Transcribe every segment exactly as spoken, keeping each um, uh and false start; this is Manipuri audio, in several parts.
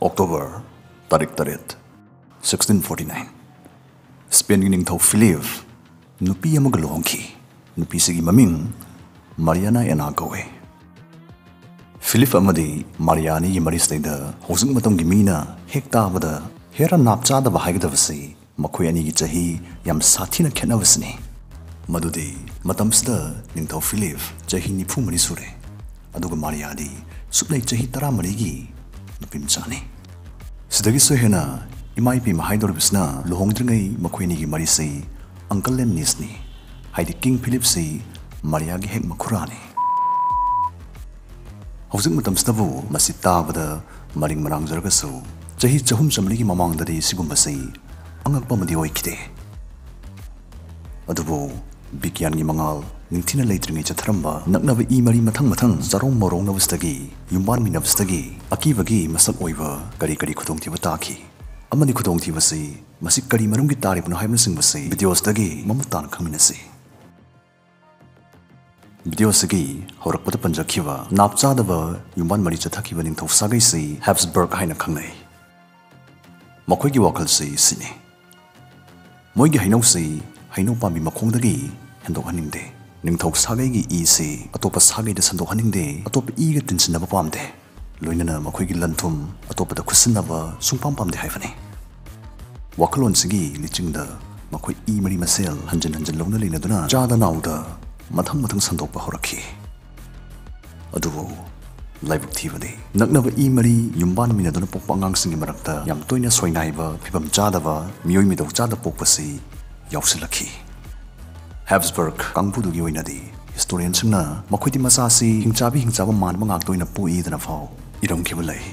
ꯑꯣꯛꯇꯣꯕꯔ ꯇꯥꯔꯤꯛ ꯇꯔꯦꯠ, ꯁꯤꯛꯁꯇꯤꯟ ꯐꯣꯔꯇꯤ ꯅꯥꯏꯟ, ꯁ꯭ꯄꯦꯟꯒꯤ ꯅꯤꯡꯊꯧ ꯐꯤꯂꯤꯞ ꯅꯨꯄꯤ ꯑꯃꯒ ꯂꯨꯍꯣꯡꯈꯤ꯫ ꯅꯨꯄꯤꯁꯤꯒꯤ ꯃꯃꯤꯡ ꯃꯥꯔꯤꯌꯥꯅꯥ ꯑꯦꯅꯥ ꯀꯧꯏ꯫ ꯐꯤꯂꯤꯞ ꯑꯃꯗꯤ ꯃꯥꯔꯤꯌꯥ ꯑꯅꯤꯒꯤ ꯃꯔꯤꯁꯤꯗꯩꯗ ꯍꯧꯖꯤꯛ ꯃꯇꯝꯒꯤ ꯃꯤꯅ ꯍꯦꯛ ꯇꯥꯕꯗ ꯍꯦꯔꯥ ꯅꯥꯞ ꯆꯥꯗꯕ ꯍꯥꯏꯒꯗꯕꯁꯤ ꯃꯈꯣꯏ ꯑꯅꯤꯒꯤ ꯆꯍꯤ ꯌꯥꯝ ꯁꯥꯊꯤꯅ ꯈꯦꯠꯅꯕꯁꯤꯅꯤ꯫ ꯃꯗꯨꯗꯤ ꯃꯇꯝꯁꯤꯗ ꯅꯤꯡꯊꯧ ꯐꯤꯂꯤꯞ ꯆꯍꯤ ꯅꯤꯐꯨ ꯃꯔꯤ ꯁꯨꯔꯦ, ꯑꯗꯨꯒ ꯃꯥꯔꯤꯌꯥꯗꯤ ꯁꯨꯞꯅꯩ ꯆꯍꯤ ꯇꯔꯥ ꯃꯔꯤꯒꯤ ꯅꯨꯄꯤ ꯃꯆꯥꯅꯤ꯫ ꯁꯤꯗꯒꯤꯁꯨ ꯍꯦꯟꯅ ꯏꯃꯥ ꯏꯄꯦꯝꯃ ꯍꯥꯏꯗꯧꯔꯤꯕꯁꯤꯅ ꯂꯨꯍꯣꯡꯗ꯭ꯔꯤꯉꯩ ꯃꯈꯣꯏ ꯑꯅꯤꯒꯤ ꯃꯔꯤꯁꯤ uncle and niece ꯅꯤ, ꯍꯥꯏꯗꯤ ꯀꯤꯡ ꯐꯤꯂꯤꯞꯁꯤ ꯃꯥꯔꯤꯌꯥꯒꯤ ꯍꯦꯛ ꯃꯈꯨꯔꯥꯅꯤ꯫ ꯍꯧꯖꯤꯛ ꯃꯇꯝꯁꯤꯗꯕꯨ ꯃꯁꯤ ꯇꯥꯕꯗ ꯃꯔꯤꯡ ꯃꯔꯥꯡꯖꯔꯒꯁꯨ ꯆꯍꯤ ꯆꯍꯨꯝ ꯆꯥꯃꯔꯤꯒꯤ ꯃꯃꯥꯡꯗꯗꯤ ꯁꯤꯒꯨꯝꯕꯁꯤ ꯑꯉꯛꯄ ꯑꯃꯗꯤ ꯑꯣꯏꯈꯤꯗꯦ꯫ ꯑꯗꯨꯕꯨ ꯕꯤꯒ꯭ꯌꯥꯟꯒꯤ ꯃꯉꯥꯜ ꯅꯤꯡꯊꯤꯅ ꯂꯩꯇ꯭ꯔꯤꯉꯩ ꯆꯠꯊꯔꯝꯕ ꯅꯛꯅꯕ ꯏ ꯃꯔꯤ ꯃꯊꯪ ꯃꯊꯪ ꯆꯥꯔꯣꯡ ꯃꯔꯣꯡꯅꯕꯁꯤꯗꯒꯤ, ꯌꯨꯝꯕꯥꯟꯃꯤꯟꯅꯕꯁꯤꯗꯒꯤ ꯑꯀꯤꯕꯒꯤ ꯃꯁꯛ ꯑꯣꯏꯕ ꯀꯔꯤ ꯀꯔꯤ ꯈꯨꯗꯣꯡꯊꯤꯕ ꯇꯥꯈꯤ? ꯑꯃꯗꯤ ꯈꯨꯗꯣꯡꯊꯤꯕꯁꯤ ꯃꯁꯤ ꯀꯔꯤ ꯃꯔꯝꯒꯤ ꯇꯥꯔꯤꯕꯅꯣ ꯍꯥꯏꯕꯅꯆꯤꯡꯕꯁꯤ ꯚꯤꯗꯤꯑꯣꯁꯤꯗꯒꯤ ꯃꯃꯨꯠ ꯇꯥꯅ ꯈꯪꯃꯤꯟꯅꯁꯤ꯫ ꯚꯤꯗꯤꯑꯣꯁꯤꯒꯤ ꯍꯧꯔꯛꯄꯗ ꯄꯟꯖꯈꯤꯕ ꯅꯥꯞ ꯆꯥꯗꯕ ꯌꯨꯝꯕꯥꯟ ꯃꯔꯤ ꯆꯠꯊꯈꯤꯕ ꯅꯤꯡꯊꯧ ꯁꯥꯒꯩꯁꯤ ꯍꯦꯞꯁꯕꯔꯒ ꯍꯥꯏꯅ ꯈꯪꯅꯩ꯫ ꯃꯈꯣꯏꯒꯤ ꯋꯥꯈꯜꯁꯤ ꯁꯤꯅꯤ꯫ ꯃꯣꯏꯒꯤ ꯍꯩꯅꯧꯁꯤ ꯍꯩꯅꯧ ꯄꯥꯝꯕꯤ ꯃꯈꯣꯡꯗꯒꯤ ꯍꯦꯟꯗꯣꯛꯍꯟꯅꯤꯡꯗꯦ꯫ ꯅꯤꯡꯊꯧ ꯁꯥꯒꯩꯒꯤ ꯏꯁꯤ ꯑꯇꯣꯞꯄ ꯁꯥꯒꯩꯗ ꯁꯟꯗꯣꯛꯍꯟꯅꯤꯡꯗꯦ, ꯑꯇꯣꯞꯄ ꯏꯒ ꯇꯤꯟꯁꯤꯟꯅꯕ ꯄꯥꯝꯗꯦ꯫ ꯂꯣꯏꯅꯅ ꯃꯈꯣꯏꯒꯤ ꯂꯟ ꯊꯨꯝ ꯑꯇꯣꯞꯄꯗ ꯈꯨꯠꯁꯤꯟꯅꯕ ꯁꯨꯡꯄꯥꯝ ꯄꯥꯝꯗꯦ ꯍꯥꯏꯕꯅꯤ꯫ ꯋꯥꯈꯜꯂꯣꯟꯁꯤꯒꯤ ꯂꯤꯆꯤꯡꯗ ꯃꯈꯣꯏ ꯏ ꯃꯔꯤ ꯃꯁꯦꯜ ꯍꯟꯖꯤꯟ ꯍꯟꯖꯤꯟ ꯂꯧꯅ ꯂꯩꯅꯗꯨꯅ ꯆꯥꯗ ꯅꯥꯎꯗ ꯃꯊꯪ ꯃꯊꯪ ꯁꯟꯗꯣꯛꯄ ꯍꯧꯔꯛꯈꯤ꯫ ꯑꯗꯨꯕꯨ ꯂꯥꯏꯕꯛ ꯊꯤꯕꯗꯤ ꯅꯛꯅꯕ ꯏ ꯃꯔꯤ ꯌꯨꯝꯕꯥꯟꯃꯤꯟꯅꯗꯨꯅ ꯄꯣꯛꯄ ꯑꯉꯥꯡꯁꯤꯡꯒꯤ ꯃꯔꯛꯇ ꯌꯥꯝ ꯇꯣꯏꯅ ꯁꯣꯏꯅꯥꯏꯕ, ꯐꯤꯕꯝ ꯆꯥꯗꯕ, ꯃꯤꯑꯣꯏ ꯃꯤꯗꯧ ꯆꯥꯗ ꯄꯣꯛꯄꯁꯤ ꯌꯥꯎꯁꯤꯜꯂꯛꯈꯤ꯫ ꯍꯦꯞꯁꯕꯔꯒ ꯀꯥꯡꯕꯨꯗꯨꯒꯤ ꯑꯣꯏꯅꯗꯤ ꯍꯤꯁꯇꯣꯔꯤꯌꯟꯁꯤꯡꯅ ꯃꯈꯣꯏꯗꯤ ꯃꯆꯥꯁꯤ ꯍꯤꯡꯆꯥꯕꯤ ꯍꯤꯡꯆꯥꯕ ꯃꯥꯟꯕ ꯉꯥꯛꯇ ꯑꯣꯏꯅ ꯄꯣꯛꯏꯗꯅ ꯐꯥꯎ ꯏꯔꯝꯈꯤꯕ ꯂꯩ꯫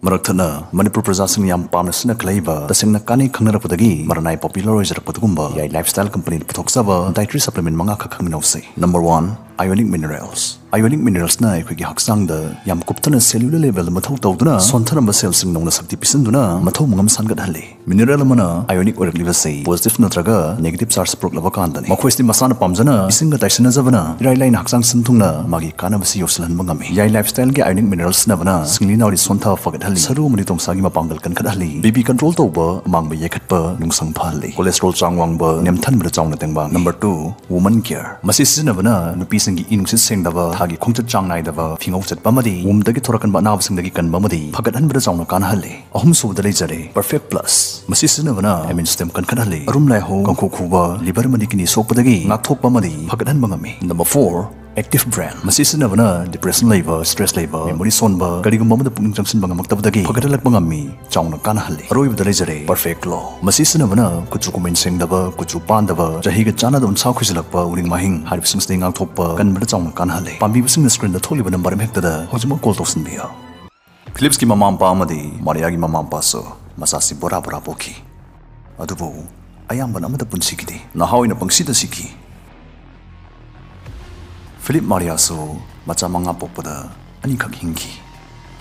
ꯃꯔꯛ ꯊꯠꯅ ꯃꯅꯤꯄꯨꯔ ꯄ꯭ꯔꯖꯥꯁꯤꯡꯅ ꯌꯥꯝ ꯄꯥꯝꯅ ꯁꯤꯖꯤꯟꯅꯈꯠꯂꯛꯏꯕ, ꯇꯁꯦꯡꯅ ꯀꯥꯟꯅꯩ ꯈꯪꯅꯔꯛꯄꯗꯒꯤ ꯃꯔꯅꯥꯏ popular ꯑꯣꯏꯖꯔꯛꯄ ꯑꯗꯨꯒꯨꯝꯕ ꯌꯥꯏ ꯂꯥꯏꯐꯁ꯭ꯇꯥꯏꯜ ꯀꯝꯄꯅꯤꯅ ꯄꯨꯊꯣꯛꯆꯕ dietary supplement ꯃꯉꯥꯈꯛ ꯈꯪꯃꯤꯟꯅꯧꯁꯤ꯫ Number one, Ionic Minerals. Ionic Mineralsꯅ ꯑꯩꯈꯣꯏꯒꯤ ꯍꯛꯆꯥꯡꯗ ꯌꯥꯝ ꯀꯨꯞꯊꯅ cellular levelꯗ ꯃꯊꯧ ꯇꯧꯗꯨꯅ ꯁꯣꯟꯊꯔꯝꯕ cellꯁꯤꯡ ꯅꯧꯅ ꯁꯛꯇꯤ ꯄꯤꯁꯤꯟꯗꯨꯅ ꯃꯊꯧ ꯃꯉꯝ ꯁꯥꯟꯒꯠꯍꯜꯂꯤ꯫ Mineral ꯑꯃꯅ ionic ꯑꯣꯏꯔꯛꯂꯤꯕꯁꯤ positive ꯅꯠꯇ꯭ꯔꯒ negative charge ꯄꯨꯔꯛꯂꯕ ꯀꯥꯟꯗꯅꯤ꯫ ꯃꯈꯣꯏꯁꯤ ꯃꯁꯥꯅ ꯄꯥꯝꯖꯅ ꯏꯁꯤꯡꯒ ꯇꯥꯏꯁꯤꯟꯅꯖꯕꯅ ꯏꯔꯥꯏ ꯂꯥꯏꯅ ꯍꯛꯆꯥꯡ ꯁꯤꯟ ꯊꯨꯡꯅ ꯃꯥꯒꯤ ꯀꯥꯟꯅꯕꯁꯤ ꯌꯧꯁꯤꯜꯍꯟꯕ ꯉꯝꯃꯤ꯫ ꯌꯥꯏ Lifestyleꯒꯤ Ionic Minerals ꯁꯤꯖꯤꯟꯅꯕꯅ ꯁꯤꯡꯂꯤ ꯅꯥꯎꯔꯤ ꯁꯣꯟꯊ ꯐꯒꯠꯍꯜꯂꯤ, ꯁꯔꯨ ꯑꯃꯗꯤ ꯇꯣꯡꯁꯥꯒꯤ ꯃꯄꯥꯡꯒꯜ ꯀꯟꯈꯠꯍꯜꯂꯤ, BP control ꯇꯧꯕ, ꯑꯃꯥꯡꯕ ꯌꯥꯏꯈꯠꯄ, ꯅꯨꯡꯁꯪ ꯐꯍꯜꯂꯤ, cholesterol ꯆꯥꯡ ꯋꯥꯡꯕ ꯅꯦꯝꯊꯟꯕꯗ ꯆꯥꯎꯅ ꯇꯦꯡꯕꯥꯡ꯫ Number two, Woman Care꯫ ꯃꯁꯤ ꯁꯤꯖꯤꯟꯅꯕꯅ ꯅꯨꯄꯤꯁꯤꯡꯒꯤ ꯏ ꯅꯨꯡꯁꯤꯠ ꯁꯦꯡꯗꯕ, ꯊꯥꯒꯤ ꯈꯣꯡꯆꯠ ꯆꯥꯡ ꯅꯥꯏꯗꯕ, ꯐꯤꯉꯧ ꯆꯠꯄ ꯑꯃꯗꯤ wombꯗꯒꯤ ꯊꯣꯔꯛꯀꯟꯕ ꯑꯅꯥꯕꯁꯤꯡꯗꯒꯤ ꯀꯟꯕ ꯑꯃꯗꯤ ꯐꯒꯠꯍꯟꯕꯗ ꯆꯥꯎꯅ ꯀꯥꯟꯅꯍꯜꯂꯤ꯫ ꯑꯍꯨꯝꯁꯨꯕꯗ ꯂꯩꯖꯔꯦ Perfect Plus꯫ ꯃꯁꯤ ꯁꯤꯖꯤꯟꯅꯕꯅ immune system ꯀꯟꯈꯠꯍꯜꯂꯤ, ꯑꯔꯨꯝ ꯂꯥꯏꯍꯧ, ꯀꯥꯡꯈꯣꯛ ꯈꯨꯕ, liver ꯑꯃꯗꯤ kidney ꯁꯣꯛꯄꯗꯒꯤ ꯉꯥꯛꯊꯣꯛꯄ ꯑꯃꯗꯤ ꯐꯒꯠꯍꯟꯕ ꯉꯝꯃꯤ꯫ Number four, Active Brain꯫ ꯃꯁꯤ ꯁꯤꯖꯤꯟꯅꯕꯅ depression ꯂꯩꯕ, stress ꯂꯩꯕ, memory ꯁꯣꯟꯕ, ꯀꯔꯤꯒꯨꯝꯕ ꯑꯃꯗ ꯄꯨꯛꯅꯤꯡ ꯆꯪꯁꯤꯟꯕ ꯉꯝꯃꯛꯇꯕꯗꯒꯤ ꯐꯒꯠꯍꯜꯂꯛꯄ ꯉꯝꯃꯤ, ꯆꯥꯎꯅ ꯀꯥꯟꯅꯍꯜꯂꯤ꯫ ꯑꯔꯣꯏꯕꯗ ꯂꯩꯖꯔꯦ Perfect Glow꯫ ꯃꯁꯤ ꯁꯤꯖꯤꯟꯅꯕꯅ ꯀꯨꯆꯨ ꯀꯨꯃꯦꯟ ꯁꯦꯡꯗꯕ, ꯀꯨꯆꯨ ꯄꯥꯟꯗꯕ, ꯆꯍꯤꯒ ꯆꯥꯟꯅꯗꯕ ꯎꯟꯁꯥ ꯈꯣꯏꯖꯤꯜꯂꯛꯄ, ꯎꯔꯤꯡ ꯃꯥꯍꯤꯡ ꯍꯥꯏꯔꯤꯕꯁꯤꯡꯁꯤꯗꯒꯤ ꯉꯥꯛꯊꯣꯛꯄ ꯀꯟꯕꯗ ꯆꯥꯎꯅ ꯀꯥꯟꯅꯍꯜꯂꯤ꯫ ꯄꯥꯝꯕꯤꯕꯁꯤꯡꯅ screenꯗ ꯊꯣꯛꯂꯤꯕ number ꯑꯃ ꯍꯦꯛꯇꯗ ꯍꯧꯖꯤꯛꯃꯛ call ꯇꯧꯁꯤꯟꯕꯤꯌꯨ꯫ Philipsꯀꯤ ꯃꯃꯥ ꯃꯄꯥ ꯑꯃꯗꯤ Mariaꯒꯤ ꯃꯃꯥ ꯃꯄꯥꯁꯨ ꯃꯆꯥꯁꯤ ꯕꯣꯔꯥ ꯕꯣꯔꯥ ꯄꯣꯛꯈꯤ꯫ ꯑꯗꯨꯕꯨ ꯑꯌꯥꯝꯕꯅ ꯑꯃꯠꯇ ꯄꯨꯟꯁꯤꯈꯤꯗꯦ꯫ ꯅꯍꯥ ꯑꯣꯏꯅ ꯄꯪꯁꯤꯗ ꯁꯤꯈꯤ꯫ Philip Mariaꯁꯨ ꯃꯆꯥ ꯃꯉꯥ ꯄꯣꯛꯄꯗ ꯑꯅꯤꯈꯛ ꯍꯤꯡꯈꯤ꯫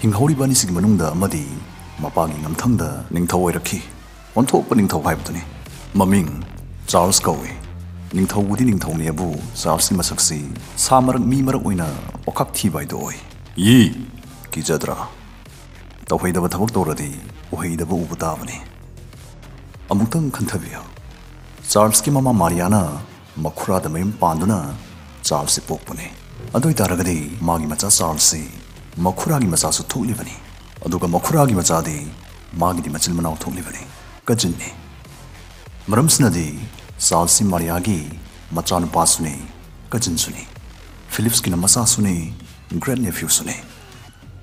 ꯍꯤꯡꯍꯧꯔꯤꯕ ꯑꯅꯤꯁꯤꯒꯤ ꯃꯅꯨꯡꯗ ꯑꯃꯗꯤ ꯃꯄꯥꯒꯤ ꯉꯝꯊꯪꯗ ꯅꯤꯡꯊꯧ ꯑꯣꯏꯔꯛꯈꯤ꯫ ꯑꯣꯟꯊꯣꯛꯄ ꯅꯤꯡꯊꯧ ꯍꯥꯏꯕꯗꯨꯅꯤ꯫ ꯃꯃꯤꯡ Charles ꯀꯧꯏ꯫ ꯅꯤꯡꯊꯧꯕꯨꯗꯤ ꯅꯤꯡꯊꯧꯅꯤ, ꯑꯗꯨꯕꯨ Charlesꯀꯤ ꯃꯁꯛꯁꯤ ꯁꯥ ꯃꯔꯛ ꯃꯤ ꯃꯔꯛ ꯑꯣꯏꯅ ꯋꯥꯈꯛ ꯊꯤꯕ ꯍꯥꯏꯗꯨ ꯑꯣꯏ꯫ ꯌꯤ! ꯀꯤꯖꯗ꯭ꯔꯥ? ꯇꯧꯍꯩꯗꯕ ꯊꯕꯛ ꯇꯧꯔꯗꯤ ꯎꯍꯩꯗꯕ ꯎꯕ ꯇꯥꯕꯅꯤ꯫ ꯑꯃꯨꯛꯇꯪ ꯈꯟꯊꯕꯤꯌꯨ꯫ Charlesꯀꯤ ꯃꯃꯥ Mariaꯅ ꯃꯈꯨꯔꯥꯗ ꯃꯌꯨꯝ ꯄꯥꯟꯗꯨꯅ Charlesꯁꯤ ꯄꯣꯛꯄꯅꯤ꯫ ꯑꯗꯨ ꯑꯣꯏꯇꯥꯔꯒꯗꯤ ꯃꯥꯒꯤ ꯃꯆꯥ Charlesꯁꯤ ꯃꯈꯨꯔꯥꯒꯤ ꯃꯆꯥꯁꯨ ꯊꯣꯛꯂꯤꯕꯅꯤ꯫ ꯑꯗꯨꯒ ꯃꯈꯨꯔꯥꯒꯤ ꯃꯆꯥꯗꯤ ꯃꯥꯒꯤꯗꯤ ꯃꯆꯤꯟ ꯃꯅꯥꯎ ꯊꯣꯛꯂꯤꯕꯅꯤ, cousinꯅꯤ꯫ ꯃꯔꯝꯁꯤꯅꯗꯤ Charlesꯁꯤ Mariaꯒꯤ ꯃꯆꯥꯅꯨꯄꯥꯁꯨꯅꯤ, cousinꯁꯨꯅꯤ꯫ Philipsꯀꯤꯅ ꯃꯆꯥꯁꯨꯅꯤ, great nephewꯁꯨꯅꯤ꯫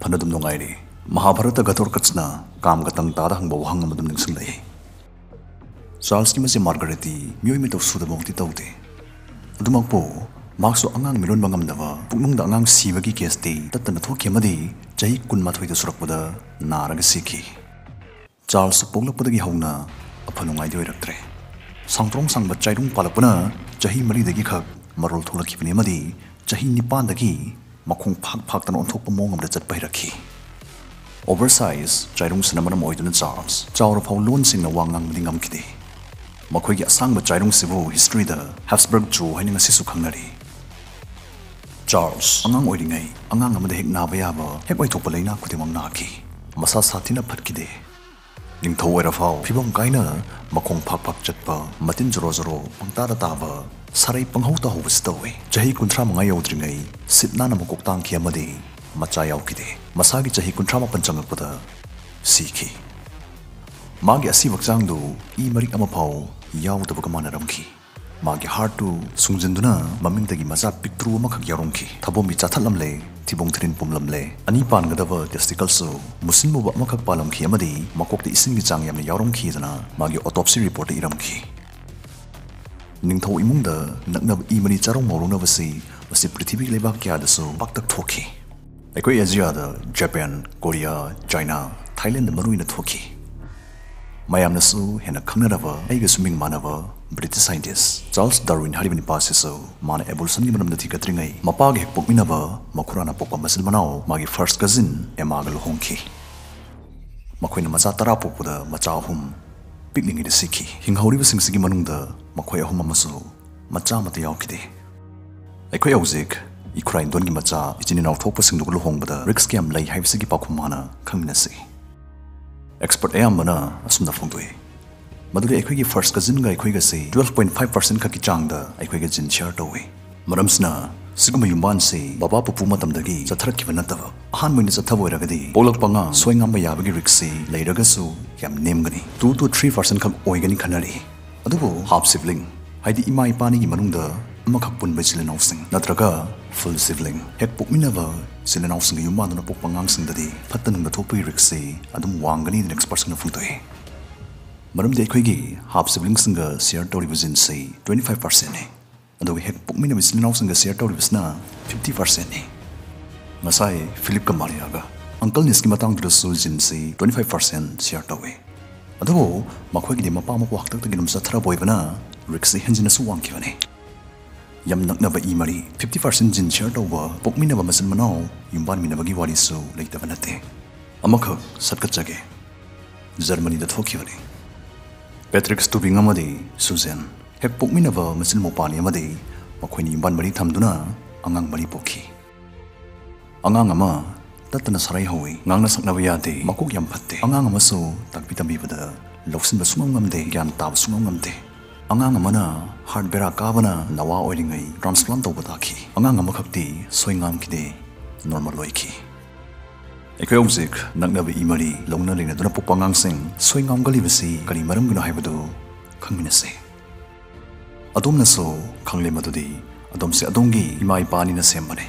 ꯐꯅꯗꯨꯝ ꯅꯨꯡꯉꯥꯏꯔꯤ꯫ ꯃꯍꯥꯚꯥꯔꯠꯇ ꯘꯇꯣꯠꯀꯆꯅ ꯀꯥꯝꯒ ꯇꯪ ꯇꯥꯗ ꯍꯪꯕ ꯋꯥꯍꯪ ꯑꯃꯗꯨꯝ ꯅꯤꯡꯁꯤꯡꯂꯛꯏ꯫ Charlesꯀꯤ ꯃꯆꯦ Margaretꯇꯤ ꯃꯤꯑꯣꯏ ꯃꯇꯧ ꯁꯨꯗꯕꯃꯛꯇꯤ ꯇꯧꯗꯦ꯫ ꯑꯗꯨꯃꯛꯄꯨ ꯃꯍꯥꯛꯁꯨ ꯑꯉꯥꯡ ꯃꯤꯔꯣꯟꯕ ꯉꯝꯗꯕ ꯄꯨꯛꯅꯨꯡꯗ ꯑꯉꯥꯡ ꯁꯤꯕꯒꯤ caseꯇꯤ ꯇꯠꯇꯅ ꯊꯣꯛꯈꯤ ꯑꯃꯗꯤ ꯆꯍꯤ ꯀꯨꯟꯃꯥꯊꯣꯏꯗ ꯁꯨꯔꯛꯄꯗ ꯅꯥꯔꯒ ꯁꯤꯈꯤ꯫ Charles ꯄꯣꯛꯂꯛꯄꯗꯒꯤ ꯍꯧꯅ ꯑꯐ ꯅꯨꯡꯉꯥꯏꯗꯤ ꯑꯣꯏꯔꯛꯇ꯭ꯔꯦ꯫ ꯁꯥꯡꯇ꯭ꯔꯣꯡ ꯁꯥꯡꯕ ꯆꯥꯏꯔꯨꯡ ꯄꯥꯜꯂꯛꯄꯅ ꯆꯍꯤ ꯃꯔꯤꯗꯒꯤ ꯈꯛ ꯃꯔꯣꯜ ꯊꯣꯛꯂꯛꯈꯤꯕꯅꯤ ꯑꯃꯗꯤ ꯆꯍꯤ ꯅꯤꯄꯥꯟꯗꯒꯤ ꯃꯈꯣꯡ ꯐꯥꯛ ꯐꯥꯛꯇꯅ ꯑꯣꯟꯊꯣꯛꯄ ꯃꯑꯣꯡ ꯑꯃꯗ ꯆꯠꯄ ꯍꯩꯔꯛꯈꯤ꯫ ꯑꯣꯚꯔꯁꯥꯏꯖ ꯆꯥꯏꯔꯨꯡꯁꯤꯅ ꯃꯔꯝ ꯑꯣꯏꯗꯨꯅ ꯆꯥꯔꯜꯁ ꯆꯥꯎꯔ ꯐꯥꯎ ꯂꯣꯟ ꯁꯦꯡꯅ ꯋꯥ ꯉꯥꯡꯕꯗꯤ ꯉꯝꯈꯤꯗꯦ꯫ ꯃꯈꯣꯏꯒꯤ ꯑꯁꯥꯡꯕ ꯆꯥꯏꯔꯨꯡꯁꯤꯕꯨ ꯍꯤꯁꯇ꯭ꯔꯤꯗ ꯍꯦꯞꯁꯕꯔꯒ ꯖꯣ ꯍꯥꯏꯅ ꯉꯁꯤꯁꯨ ꯈꯪꯅꯔꯤ꯫ ꯆꯥꯔꯜꯁ ꯑꯉꯥꯡ ꯑꯣꯏꯔꯤꯉꯩ ꯑꯉꯥꯡ ꯑꯃꯗ ꯍꯦꯛ ꯅꯥꯕ ꯌꯥꯕ ꯍꯦꯛ ꯑꯣꯏꯊꯣꯛꯄ ꯂꯥꯏꯅꯥ ꯈꯨꯗꯤꯡꯃꯛ ꯅꯥꯈꯤ꯫ ꯃꯁꯥ ꯁꯥꯊꯤꯅ ꯐꯠꯈꯤꯗꯦ꯫ ꯅꯤꯡꯊꯧ ꯑꯣꯏꯔꯐꯥꯎ ꯐꯤꯕꯝ ꯀꯥꯏꯅ ꯃꯈꯣꯡ ꯐꯥꯛ ꯐꯥꯛ ꯆꯠꯄ, ꯃꯇꯤꯟ ꯖꯣꯔꯣ ꯖꯣꯔꯣ ꯄꯪꯇꯥꯗ ꯇꯥꯕ, ꯁꯥꯔꯩ ꯄꯪꯍꯧ ꯇꯥꯍꯧꯕꯁꯤ ꯇꯧꯏ꯫ ꯆꯍꯤ ꯀꯨꯟꯊ꯭ꯔꯥ ꯃꯉꯥ ꯌꯧꯗ꯭ꯔꯤꯉꯩ ꯁꯤꯠ ꯅꯥꯟꯅ ꯃꯀꯣꯛ ꯇꯥꯡꯈꯤ ꯑꯃꯗꯤ ꯃꯆꯥ ꯌꯥꯎꯈꯤꯗꯦ꯫ ꯃꯁꯥꯒꯤ ꯆꯍꯤ ꯀꯨꯟꯊ꯭ꯔꯥ ꯃꯥꯄꯟ ꯆꯪꯂꯛꯄꯗ ꯁꯤꯈꯤ꯫ ꯃꯥꯒꯤ ꯑꯁꯤꯕ ꯍꯛꯆꯥꯡꯗꯨ ꯏ ꯃꯔꯤꯛ ꯑꯃꯐꯥꯎ ꯌꯥꯎꯗꯕꯒ ꯃꯥꯟꯅꯔꯝꯈꯤ꯫ ꯃꯥꯒꯤ ꯍꯥꯔꯠꯇꯨ ꯁꯨꯡꯖꯤꯟꯗꯨꯅ ꯃꯃꯤꯡꯗꯒꯤ ꯃꯆꯥ ꯄꯤꯛꯇ꯭ꯔꯨ ꯑꯃꯈꯛ ꯌꯥꯎꯔꯝꯈꯤ꯫ ꯊꯕꯣꯝꯕꯤ ꯆꯥꯊꯠꯂꯝꯂꯦ, ꯊꯤꯕꯣꯡ ꯊꯤꯔꯤꯟ ꯄꯨꯝꯂꯝꯂꯦ꯫ ꯑꯅꯤ ꯄꯥꯟꯒꯗꯕ ꯇꯦꯁꯇꯤꯀꯜꯁꯨ ꯃꯨꯁꯤꯟꯃꯨꯕ ꯑꯃꯈꯛ ꯄꯥꯜꯂꯝꯈꯤ ꯑꯃꯗꯤ ꯃꯀꯣꯛꯇ ꯏꯁꯤꯡꯒꯤ ꯆꯥꯡ ꯌꯥꯝꯅ ꯌꯥꯎꯔꯝꯈꯤꯗꯅ ꯃꯥꯒꯤ autopsy ꯔꯤꯄꯣꯔꯠꯇ ꯏꯔꯝꯈꯤ꯫ ꯅꯤꯡꯊꯧ ꯏꯃꯨꯡꯗ ꯅꯛꯅꯕ ꯏ ꯃꯔꯤ ꯆꯥꯔꯧ ꯃꯧꯔꯧꯅꯕꯁꯤ ꯃꯁꯤ ꯄ꯭ꯔꯤꯊꯤꯕꯤꯒꯤ ꯂꯩꯕꯥꯛ ꯀꯌꯥꯗꯁꯨ ꯄꯥꯛꯇꯛ ꯊꯣꯛꯈꯤ꯫ ꯑꯩꯈꯣꯏ ꯑꯦꯖꯤꯌꯥꯗ ꯖꯄꯥꯟ, ꯀꯣꯔꯤꯌꯥ, ꯆꯥꯏꯅꯥ, ꯊꯥꯏꯂꯦꯟꯗ ꯃꯔꯨꯑꯣꯏꯅ ꯊꯣꯛꯈꯤ꯫ ꯃꯌꯥꯝꯅꯁꯨ ꯍꯦꯟꯅ ꯈꯪꯅꯔꯕ, ꯑꯩꯒꯁꯨ ꯃꯤꯡ ꯃꯥꯟꯅꯕ ꯕ꯭ꯔꯤꯇꯤꯁ ꯁꯥꯏꯟꯇꯤꯁ ꯆꯥꯔꯜꯁ ꯗꯥꯔꯋꯤꯟ ꯍꯥꯏꯔꯤꯕ ꯅꯨꯄꯥꯁꯤꯁꯨ ꯃꯥꯅ ꯑꯦꯕꯣꯂꯨꯁꯟꯒꯤ ꯃꯔꯝꯗ ꯊꯤꯒꯠꯇ꯭ꯔꯤꯉꯩ ꯃꯄꯥꯒ ꯍꯦꯛ ꯄꯣꯛꯃꯤꯟꯅꯕ ꯃꯈꯨꯔꯥꯅ ꯄꯣꯛꯄ ꯃꯆꯤꯟ ꯃꯅꯥꯎ ꯃꯥꯒꯤ ꯐꯥꯔꯁ ꯀꯖꯤꯟ ꯑꯦꯃꯥꯒ ꯂꯨꯍꯣꯡꯈꯤ꯫ ꯃꯈꯣꯏꯅ ꯃꯆꯥ ꯇꯔꯥ ꯄꯣꯛꯄꯗ ꯃꯆꯥ ꯑꯍꯨꯝ ꯄꯤꯛꯂꯤꯉꯩꯗ ꯁꯤꯈꯤ꯫ ꯍꯤꯡꯍꯧꯔꯤꯕꯁꯤꯡꯁꯤꯒꯤ ꯃꯅꯨꯡꯗ ꯃꯈꯣꯏ ꯑꯍꯨꯝ ꯑꯃꯁꯨ ꯃꯆꯥ ꯑꯃꯠꯇ ꯌꯥꯎꯈꯤꯗꯦ꯫ ꯑꯩꯈꯣꯏ ꯍꯧꯖꯤꯛ ꯏꯈꯨꯔꯥꯏꯟꯗꯣꯟꯒꯤ ꯃꯆꯥ ꯏꯆꯤꯟ ꯏꯅꯥꯎ ꯊꯣꯛꯄꯁꯤꯡꯗꯨꯒ ꯂꯨꯍꯣꯡꯕꯗ ꯔꯤꯛꯁ ꯀꯌꯥꯝ ꯂꯩ ꯍꯥꯏꯕꯁꯤꯒꯤ ꯄꯥꯎꯈꯨꯝ ꯃꯥꯅ ꯈꯪꯃꯤꯟꯅꯁꯤ꯫ ꯑꯦꯛꯁꯄꯔꯠ ꯑꯌꯥꯝꯕꯅ ꯑꯁꯨꯝꯅ ꯐꯣꯡꯗꯣꯛꯏ, ꯃꯗꯨꯗꯤ ꯑꯩꯈꯣꯏꯒꯤ first ꯀꯖꯤꯟꯒ ꯑꯩꯈꯣꯏꯒꯁꯤ twelve point five percent ꯈꯛꯀꯤ ꯆꯥꯡꯗ ꯑꯩꯈꯣꯏꯒ ꯖꯤꯟ ꯁꯤꯌꯔ ꯇꯧꯏ꯫ ꯃꯔꯝꯁꯤꯅ ꯁꯤꯒꯨꯝꯕ ꯌꯨꯝꯕꯥꯟꯁꯤ ꯕꯕꯥ ꯄꯨꯄꯨ ꯃꯇꯝꯗꯒꯤ ꯆꯠꯊꯔꯛꯈꯤꯕ ꯅꯠꯇꯕ, ꯑꯍꯥꯟꯕ ꯑꯣꯏꯅ ꯆꯠꯊꯕ ꯑꯣꯏꯔꯒꯗꯤ ꯄꯣꯛꯂꯛꯄ ꯑꯉꯥꯡ ꯁꯣꯏ ꯉꯥꯝꯕ ꯌꯥꯕꯒꯤ ꯔꯤꯛꯁꯁꯤ ꯂꯩꯔꯒꯁꯨ ꯌꯥꯝ ꯅꯦꯝꯒꯅꯤ, two to three percent ꯈꯛ ꯑꯣꯏꯒꯅꯤ ꯈꯟꯅꯔꯤ꯫ ꯑꯗꯨꯕꯨ ꯍꯥꯐ ꯁꯤꯕ꯭ꯂꯤꯡ, ꯍꯥꯏꯗꯤ ꯏꯃꯥ ꯏꯄꯥ ꯑꯅꯤꯒꯤ ꯃꯅꯨꯡꯗ ꯑꯃꯈꯛ ꯄꯨꯟꯕ ꯏꯆꯤꯜ ꯏꯅꯥꯎꯁꯤꯡ ꯅꯠꯇ꯭ꯔꯒ ꯐꯨꯜ ꯁꯤꯕ꯭ꯂꯤꯡ, ꯍꯦꯛ ꯄꯣꯛꯃꯤꯟꯅꯕ ꯏꯆꯤꯜ ꯏꯅꯥꯎꯁꯤꯡꯒ ꯌꯨꯝꯕꯥꯟꯗꯨꯅ ꯄꯣꯛꯄ ꯑꯉꯥꯡꯁꯤꯡꯗꯗꯤ ꯐꯠꯇ ꯅꯨꯡꯗ ꯊꯣꯛꯄꯒꯤ ꯔꯤꯛꯁꯁꯤ ꯑꯗꯨꯝ ꯋꯥꯡꯒꯅꯤꯗꯅ ꯑꯦꯛꯁꯄꯔꯠꯁꯤꯡꯅ ꯐꯣꯡꯗꯣꯛꯏ꯫ ꯃꯔꯝꯗꯤ ꯑꯩꯈꯣꯏꯒꯤ ꯍꯥꯐ ꯁꯤꯕ꯭ꯂꯤꯡꯁꯤꯡꯒ ꯁꯤꯌꯔ ꯇꯧꯔꯤꯕ ꯖꯤꯟꯁꯤ twenty five percentꯅꯤ, ꯑꯗꯨꯒ ꯍꯦꯛ ꯄꯣꯛꯃꯤꯟꯅꯕ ꯏꯆꯤꯜ ꯏꯅꯥꯎꯁꯤꯡꯒ ꯁꯤꯌꯔ ꯇꯧꯔꯤꯕꯁꯤꯅ fifty percentꯅꯤ꯫ ꯉꯁꯥꯏ ꯐꯤꯂꯤꯞꯀ ꯃꯥꯔꯤꯌꯥꯒ ꯑꯪꯀꯜ ꯅꯤꯁꯀꯤ ꯃꯇꯥꯡꯗꯨꯗꯁꯨ ꯖꯤꯟꯁꯤ twenty five percent ꯁꯤꯌꯔ ꯇꯧꯏ꯫ ꯑꯗꯨꯕꯨ ꯃꯈꯣꯏꯒꯤꯗꯤ ꯃꯄꯥ ꯃꯄꯨ ꯍꯥꯛꯇꯛꯇꯒꯤ ꯑꯗꯨꯝ ꯆꯠꯊꯔꯕ ꯑꯣꯏꯕꯅ ꯔꯤꯛꯁꯁꯤ ꯍꯦꯟꯖꯤꯟꯅꯁꯨ ꯋꯥꯡꯈꯤꯕꯅꯤ꯫ ꯌꯥꯝ ꯅꯛꯅꯕ ꯏ ꯃꯔꯤ, fifty percent gene share ꯇꯧꯕ ꯄꯣꯛꯃꯤꯟꯅꯕ ꯃꯆꯤꯟ ꯃꯅꯥꯎ ꯌꯨꯝꯕꯥꯟꯃꯤꯟꯅꯕꯒꯤ ꯋꯥꯔꯤꯁꯨ ꯂꯩꯇꯕ ꯅꯠꯇꯦ꯫ ꯑꯃꯈꯛ ꯁꯠꯀꯠꯆꯒꯦ꯫ ꯖꯔꯃꯅꯤꯗ ꯊꯣꯛꯈꯤꯕꯅꯤ꯫ ꯄꯦꯇ꯭ꯔꯤꯛ ꯁ꯭ꯇꯨꯕꯤꯡ ꯑꯃꯗꯤ ꯁꯨꯖꯦꯟ ꯍꯦꯛ ꯄꯣꯛꯃꯤꯟꯅꯕ ꯃꯆꯤꯟ ꯃꯧꯄꯥꯅꯤ ꯑꯃꯗꯤ ꯃꯈꯣꯏꯅ ꯌꯨꯝꯕꯥꯟ ꯃꯔꯤ ꯊꯝꯗꯨꯅ ꯑꯉꯥꯡ ꯃꯔꯤ ꯄꯣꯛꯈꯤ꯫ ꯑꯉꯥꯡ ꯑꯃ ꯇꯠꯇꯅ ꯁꯔꯩ ꯍꯧꯏ, ꯉꯥꯡꯅ ꯁꯛꯅꯕ ꯌꯥꯗꯦ, ꯃꯀꯣꯛ ꯌꯥꯝ ꯐꯠꯇꯦ꯫ ꯑꯉꯥꯡ ꯑꯃꯁꯨ ꯇꯥꯛꯄꯤ ꯇꯝꯕꯤꯕꯗ ꯂꯧꯁꯤꯟꯕ ꯁꯨꯡꯉꯝ ꯉꯝꯗꯦ, ꯒ꯭ꯌꯥꯟ ꯇꯥꯕ ꯁꯨꯡꯉꯝ ꯉꯝꯗꯦ꯫ ꯑꯉꯥꯡ ꯑꯃꯅ heart ꯕꯦꯔꯥ ꯀꯥꯕꯅ ꯅꯋꯥ ꯑꯣꯏꯔꯤꯉꯩ transplant ꯇꯧꯕ ꯇꯥꯈꯤ꯫ ꯑꯉꯥꯡ ꯑꯃꯈꯛꯇꯤ ꯁꯣꯏ ꯉꯥꯝꯈꯤꯗꯦ, normal ꯑꯣꯏꯈꯤ꯫ ꯑꯩꯈꯣꯏ ꯍꯧꯖꯤꯛ ꯅꯛꯅꯕ ꯏ ꯃꯔꯤ ꯂꯧꯅ ꯂꯩꯅꯗꯨꯅ ꯄꯣꯛꯄ ꯑꯉꯥꯡꯁꯤꯡ ꯁꯣꯏ ꯉꯥꯝꯒꯜꯂꯤꯕꯁꯤ ꯀꯔꯤ ꯃꯔꯝꯒꯤꯅꯣ ꯍꯥꯏꯕꯗꯨ ꯈꯪꯃꯤꯟꯅꯁꯤ꯫ ꯑꯗꯣꯝꯅꯁꯨ ꯈꯪꯂꯦ ꯃꯗꯨꯗꯤ ꯑꯗꯣꯝꯁꯦ ꯑꯗꯣꯝꯒꯤ ꯏꯃꯥ ꯏꯄꯥ ꯑꯅꯤꯅ ꯁꯦꯝꯕꯅꯤ꯫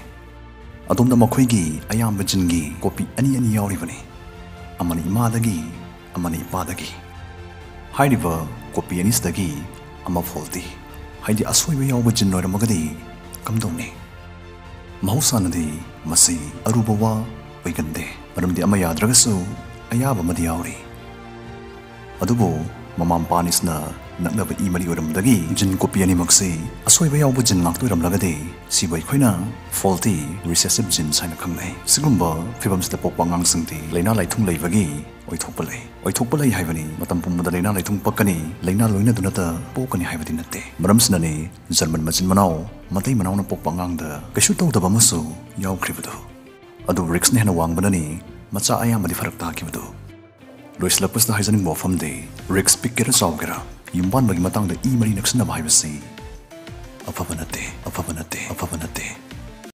ꯑꯗꯣꯝꯗ ꯃꯈꯣꯏꯒꯤ ꯑꯌꯥꯝꯕ gene ꯒꯤ copy ꯑꯅꯤ ꯑꯅꯤ ꯌꯥꯎꯔꯤꯕꯅꯤ, ꯑꯃꯅ ꯏꯃꯥꯗꯒꯤ, ꯑꯃꯅ ꯏꯄꯥꯗꯒꯤ꯫ ꯍꯥꯏꯔꯤꯕ copy ꯑꯅꯤꯁꯤꯗꯒꯤ ꯑꯃ faulty, ꯍꯥꯏꯗꯤ ꯑꯁꯣꯏꯕ ꯌꯥꯎꯕ gene ꯑꯣꯏꯔꯝꯃꯒꯗꯤ ꯀꯝꯗꯧꯅꯤ? ꯃꯍꯧꯁꯥꯅꯗꯤ ꯃꯁꯤ ꯑꯔꯨꯕ ꯋꯥ ꯑꯣꯏꯒꯟꯗꯦ, ꯃꯔꯝꯗꯤ ꯑꯃ ꯌꯥꯗ꯭ꯔꯒꯁꯨ ꯑꯌꯥꯕ ꯑꯃꯗꯤ ꯌꯥꯎꯔꯤ꯫ ꯑꯗꯨꯕꯨ ꯃꯃꯥ ꯃꯄꯥ ꯑꯅꯤꯁꯤꯅ ꯅꯛꯅꯕ ꯏ ꯃꯔꯤ ꯑꯣꯏꯔꯝꯕꯗꯒꯤ gene copy ꯑꯅꯤꯃꯛꯁꯤ ꯑꯁꯣꯏꯕ ꯌꯥꯎꯕ gene ꯉꯥꯛꯇ ꯑꯣꯏꯔꯝꯂꯒꯗꯤ ꯁꯤꯕꯨ ꯑꯩꯈꯣꯏꯅ faulty recessive genes ꯍꯥꯏꯅ ꯈꯪꯅꯩ꯫ ꯁꯤꯒꯨꯝꯕ ꯐꯤꯕꯝꯁꯤꯗ ꯄꯣꯛꯄ ꯑꯉꯥꯡꯁꯤꯡꯗꯤ ꯂꯥꯏꯅꯥ ꯂꯥꯏꯊꯨꯡ ꯂꯩꯕꯒꯤ ꯑꯣꯏꯊꯣꯛꯄ ꯂꯩ꯫ ꯑꯣꯏꯊꯣꯛꯄ ꯂꯩ ꯍꯥꯏꯕꯅꯤ ꯃꯇꯝ ꯄꯨꯝꯕꯗ ꯂꯥꯏꯅꯥ ꯂꯥꯏꯊꯨꯡ ꯄꯛꯀꯅꯤ, ꯂꯥꯏꯅꯥ ꯂꯣꯏꯅꯗꯨꯅꯇ ꯄꯣꯛꯀꯅꯤ ꯍꯥꯏꯕꯗꯤ ꯅꯠꯇꯦ꯫ ꯃꯔꯝꯁꯤꯅꯅꯤ ꯖꯔꯃꯟ ꯃꯆꯤꯟ ꯃꯅꯥꯎ ꯃꯇꯩ ꯃꯅꯥꯎꯅ ꯄꯣꯛꯄ ꯑꯉꯥꯡꯗ ꯀꯩꯁꯨ ꯇꯧꯗꯕ ꯑꯃꯁꯨ ꯌꯥꯎꯈ꯭ꯔꯤꯕꯗꯨ꯫ ꯑꯗꯨ risk ꯅ ꯍꯦꯟꯅ ꯋꯥꯡꯕꯅꯅꯤ ꯃꯆꯥ ꯑꯌꯥꯝꯕꯗꯤ ꯐꯔꯛ ꯇꯥꯈꯤꯕꯗꯨ꯫ ꯂꯣꯏꯁꯤꯜꯂꯛꯄꯁꯤꯗ ꯍꯥꯏꯖꯅꯤꯡꯕ ꯋꯥꯐꯝꯗꯤ, risk ꯄꯤꯛꯀꯦꯔꯥ ꯆꯥꯎꯒꯦꯔꯥ, ꯌꯨꯝꯕꯥꯟꯕꯒꯤ ꯃꯇꯥꯡꯗ ꯏ ꯃꯔꯤ ꯅꯛꯁꯤꯟꯅꯕ ꯍꯥꯏꯕꯁꯤ ꯑꯐꯕ ꯅꯠꯇꯦ, ꯑꯐꯕ ꯅꯠꯇꯦ, ꯑꯐꯕ ꯅꯠꯇꯦ꯫